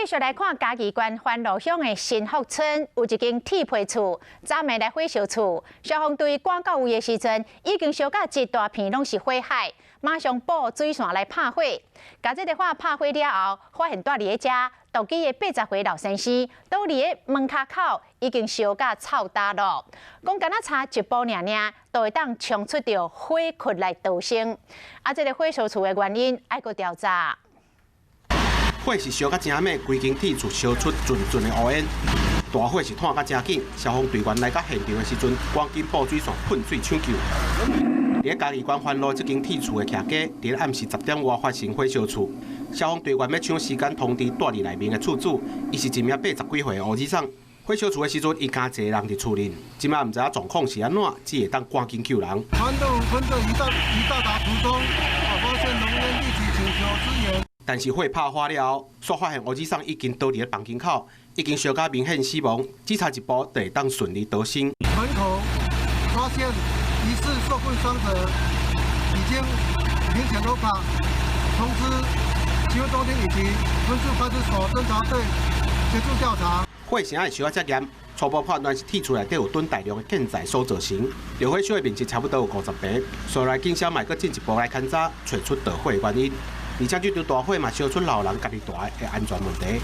續來看嘉義縣番路鄉的新福村，有一間鐵皮厝，昨暝來火燒厝，消防隊趕到位的時陣，已經燒甲一大片攏是火海，馬上布水線來拍火。共這个火拍火了後，發現蹛佇咧遮獨居的80歲老先生，倒佇咧門跤口已經燒甲臭焦囉。講敢若差一步爾爾，就會當衝出著火窟來逃生。啊，這个火燒厝的原因愛閣調查。火是燒甲誠猛，規間鐵厝燒出陣陣的烏煙。大火是湠甲誠緊，消防隊員來到現場的時陣，趕緊布水線噴水搶救。佇咧嘉義縣番路這間鐵厝的徛家，佇咧暗時10點外發生火燒厝，消防隊員欲搶時間通知蹛佇內面的厝主，伊是一名80幾歲的烏子桑。火燒厝的時陣，伊敢一个人佇厝內，這馬毋知影狀況是按怎，只會當趕緊救人。番路分隊已到達途中，發現濃煙，立即請求支援。但是火拍化了後，煞發現烏子桑已經倒佇咧房間口，已經燒甲明顯死亡，只差一步就會當順利逃生。門口發現疑似受困傷者，已經明顯脫卡，通知指揮中心以及分駐派出所偵查隊協助調查。火啥會燒甲遮嚴？初步判斷是鐵厝內底有囤大量的建材所造成。著火燒的面積差不多有50平，所來警消嘛閣進一步來勘查，揣出著火的原因。而且這場大火嘛燒出老人家己蹛的安全問題。